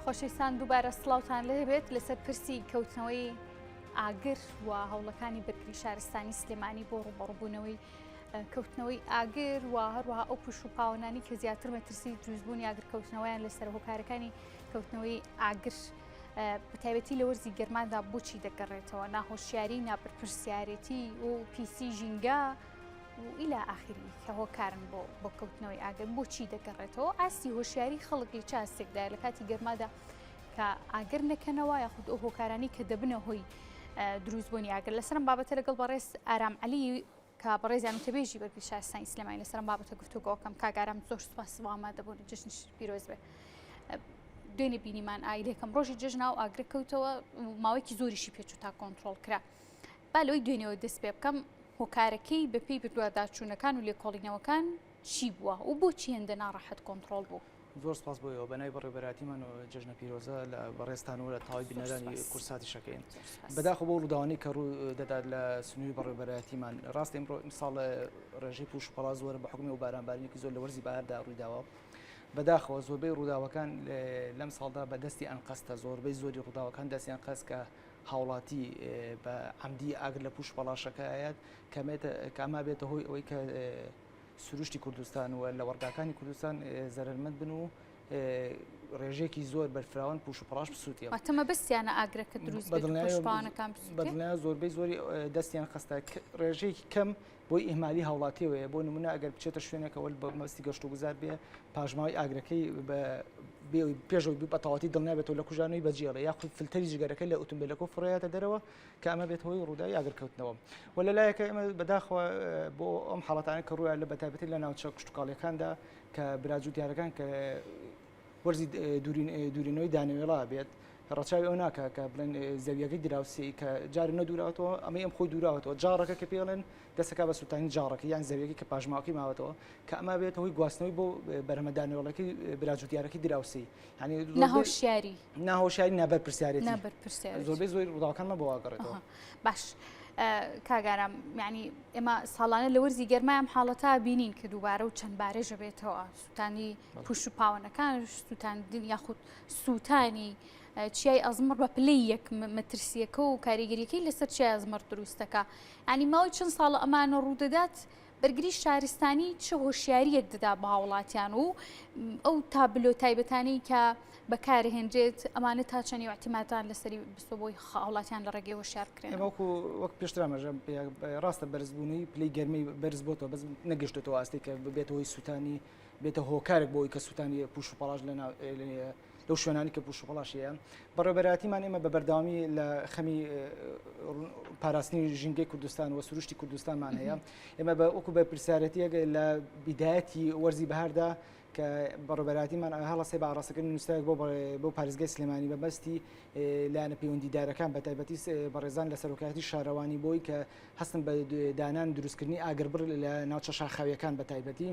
خۆشەویستان دووبارە سڵاوتان لێبێت لەسەر پرسی کەوتنەوەی ئاگر و هەوڵەکانی بەرگری شارستانی سلێمانی بۆ ڕوبەڕبوونەوەی کەوتنەوەی ئاگر و هەروەها ئەو پوش و پاوەنانی کە زیاتر مەترسی دروستبوونی ئاگر کەوتنەوەیان لەسەر هۆکارەکانی کەوتنەوەی ئاگر بەتایبەتی لە وەرزی گەرمادا بۆچی دەگەڕێتەوە ناهۆشیاری نابەرپرسیارێتی و پیسی ژینگە و ئیلا ئاخری کە هۆکارن بۆ بۆ کەوتنەوەی ئاگر بۆچی دەگەڕێتەوە ئاستی هۆشیاری خەڵک لە چ ئاستێکدایە لە کاتی گەرمادا کە ئاگر نەکەنەوە یاخود ئەو هۆکارانی کە دەبنە هۆی دروستبوونی ئاگر لەسەرم بابەتە لەگەڵ بەڕێز ئارام عەلی کە بەڕێزیان وتەبێژی بەرگری شارستانی سلێمانی لەسەرم بابەتە گفتوگۆکەم کاک ئارام زۆر سوپاس بۆ ئامادەبوون جەژنیش پیرۆز بێ دوێنێ بینیمان ئایلێکم ڕۆژی جەژنا و ئاگرە کەوتەوە ماوەیەکی زۆریشی پێچوو تا کۆنتترۆل کرا با لەوەی دوێنێەوە دەست پێ بکەم هۆکارەکەی بەپێی بەدواداچوونەکان و لێکۆڵینەوەکان چی بووە و بۆچی هێندە ناڕەحەت کۆنتڕۆڵ بوو؟ زۆر سپاس بۆ ئێوە بەناوی بەڕێوەبەرایەتیمان و جەژنە پیرۆزە لە بەڕێزتان و لە تەواوی بینەرانی کورساتی شەکەین. بەداخەوە بۆ ڕووداوانەی کە ڕوو دەدات لە سنووری بەڕێوەبەرایەتیمان ڕاستە ئیمڕۆ ئیمساڵ ڕێژەی پوش و پەڵا زۆرە بە حوکمی ئەو بارانبارینێکی زۆر لە وەرزی بەهاردا ڕوویداوە بەداخەوە زۆربەی ڕووداوەکان لەم ساڵدا بە دەستی ئەنقەستە زۆربەی زۆری ڕووداوەکان دەستی ئەنقەست کە هاوڵاتی بە عەمدی ئاگر لە پوش پەڵاشەکە ئەیات کە ئەمە بێتە هۆی ئەوەی کە سروشتی کوردستان و لەوەڕگاکانی کوردستان زەرەرمەند بن و ڕێژەیەکی زۆر بەرفراوان پوش و پەڵاش بسووتێ. واتە مەبەستیانە ئاگرەکە دروست بێت و پوش و پاوانەکان بسووتێ؟ بەدڵنیایە زۆربەی زۆری دەستیان خستە ڕێژەیەکی کەم بۆی ئیهمالی هاوڵاتیەوەیە بۆ نمونە ئەگەر بچێتە شوێنێکەوە بە مەبەستی گەشت و گوزار بێ پاشماوەی ئاگرەکەی بە پێشەوەی بە تەواتی دڵنیا بێتەوە لە کوژانەوەی بەجێڵێ یاخود فلتەری جگەرەکە لە ئوتومبیلەکە فڕێیاتە دەرەوە کە ئەمە بێت هۆی ڕووداوی ئاگرکەوتنەوە و لە لایەکە ئێمە بەداخەوە بۆ ئەم حاڵەتانە کە ڕوویان لە بەتایبەتی لە ناوچە کشتتوکاڵیەکاندا کە براجوتیارەکان کە وەرزی دوورینەوەی دانەوێڵا بێت ڕەچاوی ئەو ناکە کە بڵێن زەویەکەی دراوسێی کە جار نەدوراوەتەوە ئەمەی ئەم خۆی دوراوەتەوە جاڕەکە کە پێڵێن دەسەکە بە سووتانی جاڕەکە یان زەویەکەی کە پاشماوەکەی ماوەتەوە کە ئەمە بێت هۆی گواستنەوەی بۆ بەرهەمە دانەوێڵەکەی براجوتیارەکەی دراوسێی یعنی ناهۆشیاری ناهۆشیاری نابەرپرسیارێتی نابەرپرسیارێتی زۆربەی زۆری ڕووداوەکانمان بۆ ئاگەڕێتەوە باش کاک ئارام یعنی ئێمە ساڵانە لە وەرزی گەرمای ئەم حاڵەتە بینین کە دووبارە و چەند بارێژە بێتەوە سووتانی پوش و پاوەنەکان سووتاندن یاخود سووتانی چیای ئەزمڕ بە پلەی یەک مەترسیەکە و کاریگەریەکەی لەسەر چیای ئەزمڕ دروستەکە ینی ماوەی چەند ساڵە ئەمانە ڕوودەدات بەرگری شارستانی چ هۆشیارییەک دەدا بە هاوڵاتیان و ئەو تابلۆ تایبەتانەی کە بەکارهێنرێت ئەمانە تا چەندی ئیعتیمادتان لەسەری بستوە بۆی هاوڵاتیان لە ڕێگەی هۆشیار بکرێنەوە؟ ئێمە وەکو وەک پێشتر ئاماژەم پێ ڕاستە بەرزبوونەوەی پلەی گەرمی بەرز بۆتەوە بەس نەگەشتۆتەوە ئاستێک کە ببێتە هۆی سووتانی بێتە هۆکارێک بۆ ئەوەی کە سووتانی پوش و پەڵاش لە لەو شوێنانی کە پوش و پەڵاش هەیە بەڕێوەبەرایەتیمان ئێمە بە بەردەوامی لە خەمی پاراستنی ژینگەی کوردستان و سروشتی کوردستانمان هەیە ئێمە بە وەکو بەرپرسیارەتیەک لە بیدایەتی وەرزی بەهاردا کە بەڕێوەبەرایەتیمان هەڵەسێ بە ئاڕاستەکردنی نووسراوێک بۆ بۆ پارێزگای سلێمانی بە مەبەستی لایەنە پەیوەندیدارەکان بە تایبەتی بەڕێزان لە سەرۆکایەتی شارەوانی بۆی کە هەستن بە دانان دروستکردنی ئاگربڕ لە ناوچە شاخاویەکان بە تایبەتی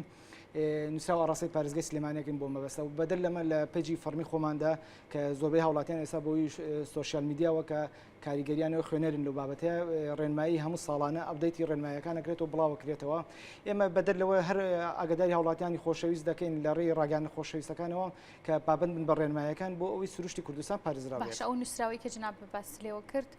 نووسراو ئاڕاستەی پارێزگای سلێمانیەکەین بۆ مەبەستە و بەدەر لەمە لە page ی فەڕمی خۆماندا کە زۆربەی هاوڵاتیان ئێستا بۆی social media وە کە کاریگەریانەوە خوێنەرن لەو بابەتەیە ڕێنمایی هەموو ساڵانە update ی ڕێنمایەکان ئەکرێتەوە بڵاوەکرێتەوە ئێمە بەدەر لەوە هەر ئاگاداری هاوڵاتیانی خۆشەویست دەکەین لە ڕێی ڕاگەیاندنە خۆشەویستەکانەوە کە پابەند بن بە ڕێنمایەکان بۆ ئەوەی سروشتی کوردستان پارێزراو بێت. باشە ئەو نووسراوەی کە جەنابت باست لێوە کرد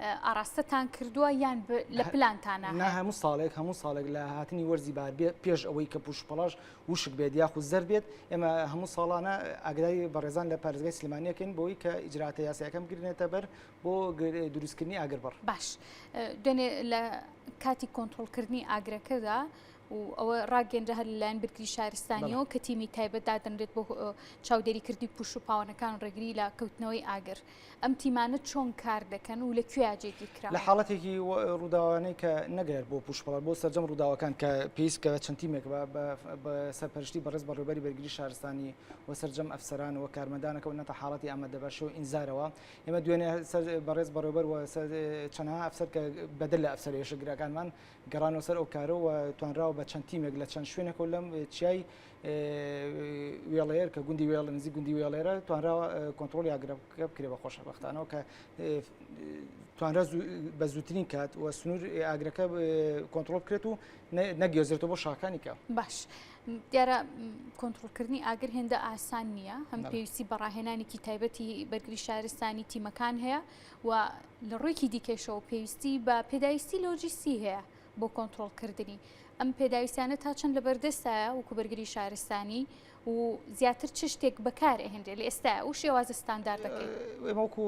ئاراستەتان کردووە یان لە پلانتانە نا هەموو ساڵێک هەموو ساڵێک لە هاتنی وەرزی بار پێش ئەوەی کە پوش پەڵاش وشک بێت یاخود زەرد بێت ئێمە هەموو ساڵانە ئاگداری بەڕێزان لە پارێزگای سلێمانیەکەین بۆی کە ئیجراتە یاسایەکان بگرنێتە بەر بۆ دروستکردنی ئاگربڕ. باش دوێنێ لە کاتی کۆنترۆڵکردنی ئاگرەکەدا و ئەوە ڕاگەیەنرا هەر لەلایەن بەرگری شارستانیەوە کە تیمی تایبەت دادەنرێت بۆ چاودێریکردنی پوش و پاوەنەکان و ڕێگری لە کەوتنەوەی ئاگر. ئەم تیمانە چۆن کار دەکەن و لە کوێیا جێگیر کراون؟ لە حاڵەتێکی ڕووداوانەی کە نەگەر بۆ پووشپەڵە بۆ سەرجەم ڕووداوەکان کە پێویست بکە چەند تیمێک بە سەرپەرشتی بەڕێز بەڕێوەبەری بەرگری شارستانی و سەرجەم ئەفسەران و کارمەندانەکە و نەتە حاڵەتی ئامادەباشی و ئینزارەوە ئێمە دوێنێ بەڕێز بەڕێوەبەر و چەندها ئەفسەر کە بەدەر لە ئەفسەرە ئێشکگرەکانمان گەڕانەوە سەر ئەو کارە و توانراوە بە. بە چەند تیمێک لە چەند شوێنێکەوە لەم چیای وێڵێر کە گوندی وێڵ نزیک گوندی وێڵێرە توانراوە کۆنترۆڵی ئاگرەکە بکرێ بە خۆشبەختانەوە کە توانرا بە زووترین کات و سنوور ئاگرەکە کۆنترۆڵ بکرێت و نەگوێزرێتەوە بۆ شاخەکانی کە. باش دیارە کۆنترۆڵکردنی ئاگر هێندە ئاسان نییە هەم پێویستی بە ڕاهێنانێکی تایبەتی بەرگری شارستانی تیمەکان هەیە و لە ڕوویکی دیکەشەوە پێویستی بە پێداویستی لۆجیستی هەیە بۆ کۆنترۆڵکردنی ئەم پێداویستیانە تا چەند لەبەردەستایە وەکو بەرگری شارستانی و زیاتر چ شتێک بەکار ئەهێنرێ لە ئێستا و شێوازە ستانداردەکەی؟ ئێمە وەکو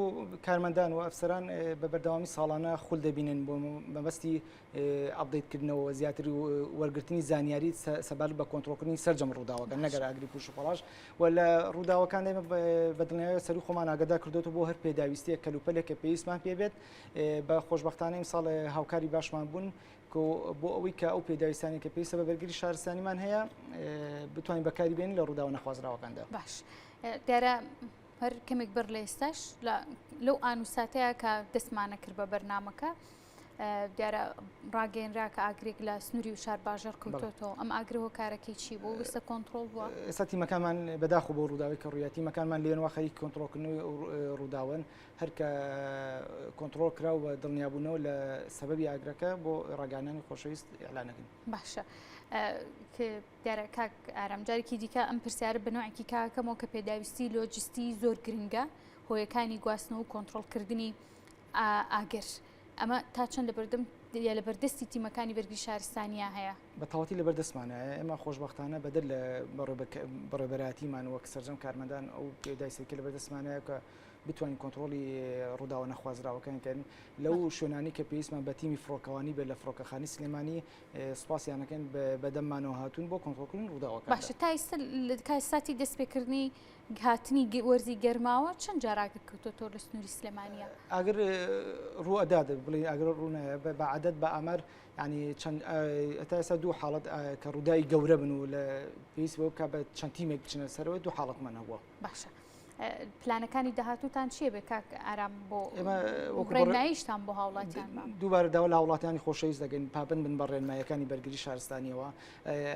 کارمەندان و ئەفسەران بە بەردەوامی ساڵانە خول دەبینن بۆ مەبەستی update کردنەوە زیاتر وەرگرتنی زانیاری سەبارەت بە کۆنترۆڵکردنی سەرجەم ڕووداوەکان نەگەر ئاگری پوش و پەڵاش و لە ڕووداوەکان ئێمە بە دڵنیایەوە سەروو خۆمان ئاگادار کردوێتەوە بۆ هەر پێداویستیەک کەلوپەلێک کە پێویستمان پێ بێت بە خۆشبەختانە ئیمساڵ هاوکاری باشمان بوون بۆ ئەوەی کە ئەو پێداویستانی کە پێویستە بە بەرگری شارستانیمان هەیە بتوانین بەکاری بێنین لە ڕووداوە نەخوازراوەکاندا. باش دیارە هەر کەمێک بەر لە ئێستاش لەو ئان و ساتەیە کە دەستمانە کرد بە بەرنامەکە دیارە ڕاگەیەنرا کە ئاگرێک لە سنووری و شار باژێڕ کەوتۆتەوە ئەم ئاگرە هۆکارەکەی چی بوو ویستە کۆنترۆڵ بووە؟ ئێستا تیمەکانمان بەداخ بۆ ڕووداوی کە ڕوویە تیمەکانمان لێنەوە خەریک کۆنترۆڵکردنەوەی ڕووداون هەر کە کۆنترۆڵ کرا و دڵنیابوونەوە لە سەبەبی ئاگرەکە بۆ ڕاگەیاندنی خۆشەویست ئیعلانەکەین. باشە دیارە کاک ئارام جارێکی دیکە ئەم پرسیارە بە نوعێکی کاکەمەوە کە پێداویستی لۆجستی زۆر گرنگە هۆیەکانی گواستنەوە و کۆنترۆڵکردنی ئاگر ئەمە تا چەند لەبەردەم یا لەبەردەستی تیمەکانی بەرگری شارستانیا هەیە؟ بە تەواوەتی لەبەردەستمانە ئێمە خۆشبەختانە بەدەر لە بەڕێوەبەرایەتیمان وەک سەرجەم کارمەندان ئەو پێداویستیەی لەبەردەستمانە کە بتوانین کۆنترۆڵی ڕووداوە نەخوازراوەکان کەن لەو شوێنانی کە پێویستمان بە تیمی فڕۆکەوانی بێت لە فڕۆکەخانی سلێمانی سوپاسیانەکەن بەدەممانەوە هاتوون بۆ کۆنترۆڵکردنی ڕووداوەکان. باشە تا ئێستا لە ساتی دەستپێکردنی هاتنی وەرزی گەرماوە چەند جار ئاگر کەوتۆتەوە لە سنووری سلێمانیە؟ ئاگر ڕوو ئەدات بڵێ ئاگر ڕوو نایە بە عەدەد بە ئامار ینی چەند تا ئێستا دوو حاڵەت کە ڕووداوی گەورە بن و لە پێویست بەوە بکات بە چەند تیمێک بچنە سەرەوە دوو حاڵەتمان هەبووە. باشە پلانەکانی داهاتووتان چییە بێ کاک ئارام بۆ ڕێنماییشتان بۆ هاوڵاتیان؟ دووبارە داوا لە هاوڵاتیانی خۆشەویست دەکەین پابەند بن بە ڕێنماییەکانی بەرگری شارستانیەوە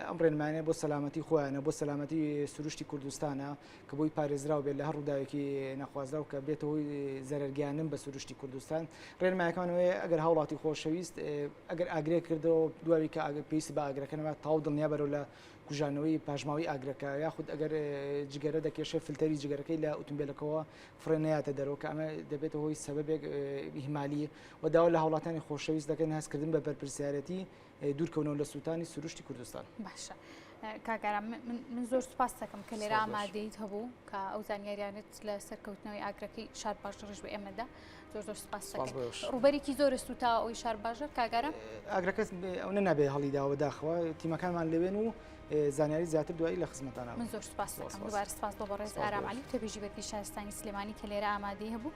ئەم ڕێنمایانە بۆ سەلامەتی خۆیانە بۆ سەلامەتی سروشتی کوردستانە کە بۆی پارێزراو بێت لە هەر ڕووداوێکی نەخوازراو کە بێتە هۆی زەرەرگەیاندن بە سروشتی کوردستان ڕێنمایەکان وەیە ئەگەر هاوڵاتی خۆشەویست ئەگەر ئاگرێک کردەوە دواوی کە ئاگر پێویستی بە ئاگرەکە نەما تاو دڵنیا بەرەو لە کوژانەوەی پاشماوەی ئاگرەکە یاخود ئەگەر جگەرە دەکێشێ فلتەری جگەرەکەی لە ئوتومبیلەکەەوە فڕێ نەیاتە دەرەوە کە ئەمە دەبێتە هۆی سەبەبێک ئیهمالی و داوا لە هاوڵاتانی خۆشەویست دەکەن هەستکردن بە بەرپرسیارەتی دوورکەونەوە لە سووتانی سروشتی کوردستان. باشە کاک ئارام من زۆر سوپاس دەکەم کە لێرە ئامادەیت هەبوو کە ئەو زانیاریانت لە سەرکەوتنەوەی ئاگرەکەی شارباژڕیش بە ئێمەدا زۆر زۆر سپاس ڕووبەرێکی زۆرە سووتا ئەوی شارباژەر کاک ئارام ئاگرەکە ئەو نابێ هەڵیداوە بەداخەوە تیمەکانمان لەوێن و زانیاری زیاتر دوایی لە خزمەتانە من زۆر سپاس دەکەم دووبارە سپاس بۆ بەڕێز ئارام عەلی وتەبێژی بەرگری شارستانی سلێمانی کە لێرە ئامادەی هەبوو.